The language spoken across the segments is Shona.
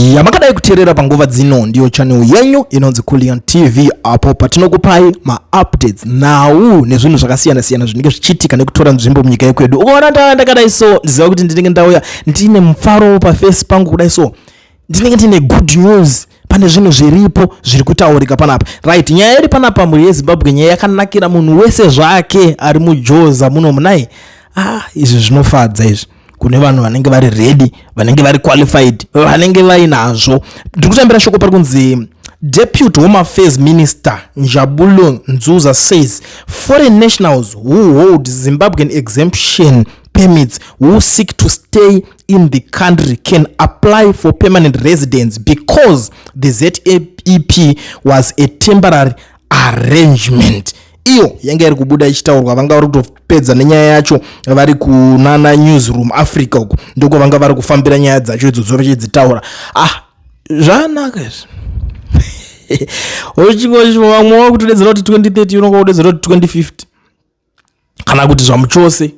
Yamakadai kuteerera panguva dzino ndiyo channel yenyu inonzi Kulion TV, apo patinokupai maupdates, nhau nezvinhu zvakasiyana-siyana zvinenge zvichiitika nekutora nzvimbo munyika yekwedu. Ukaona ndauya ndakadai so, ndiziva kuti ndinenge ndauya ndine mufaro paface pangu. Kudai so ndinenge ndine good news, pane zvinhu zviripo zviri kutaurika panapa. Right, nyaya iri panapa, mhuri yeZimbabwe, nyaya yakanakira munhu wese zvake ari mujoza muno munai. Ah, izvi zvinofadza izvi kune vanhu vanenge vari ready, vanenge vari qualified, vanenge vainazvo. Ndiri kutambira shoko pari kunzi Deputy Home Affairs Minister Njabulo Nzuza says foreign nationals who hold Zimbabwean exemption permits who seek to stay in the country can apply for permanent residence because the ZEP was a temporary arrangement. Iyo yanga iri kubuda ichitaurwa, vanga vari kutopedza nenyaya yacho vari kunana Newsroom Africa uku, ndoko vanga vari kufambira nyaya dzacho idzodzo vachidzitaura. Ah, zvanaka izvi. Vamwe vakutodedzera kuti 2030, unonga kudedzera kuti 2050 kana kuti zvamuchose,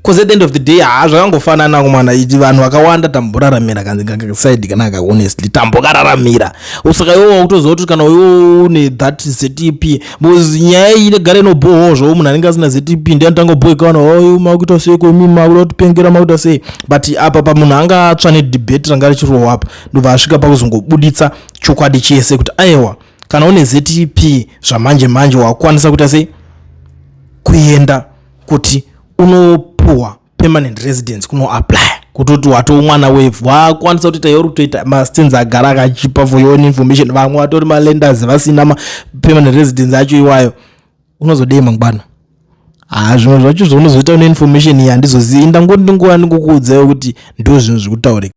because at the end of the day, haa, zvakangofanana kumwana. Vanhu vakawanda tamboraramira kansaidi kanaka, honestly tambokararamira. Saka iwo wakutoziva kuti kana iwo une that ZEP, because nyaya iyi inegara inobhohwo zvavo, munhu anenge asina ZEP ndiye anotangobhoikana, "Oi, makuita sei komi, makuda kutipengera, makuita sei?" But apa pamunhu anga atsva nedebate ranga richirohwa apa, ndobva asvika pakuzongobuditsa chokwadi chese kuti aiwa, kana une ZEP zvamanje manje wakwanisa kuita sei, kuenda kuti unopuhwa permanent residence, kunoapply kutoti wato mwana wevhu, wakwanisa kutoita yauri kutoita. Mastands agara akachipa. For your own information, vamwe vatori malenders vasina mapermanent residence acho iwayo. Unozodei mangwana? Ha, zvimwe zvacho zvaunozoita une information iyi handizozivi. Ndangoti ndinguva ndingokuudzai kuti ndo zvinhu zviri kutaurika.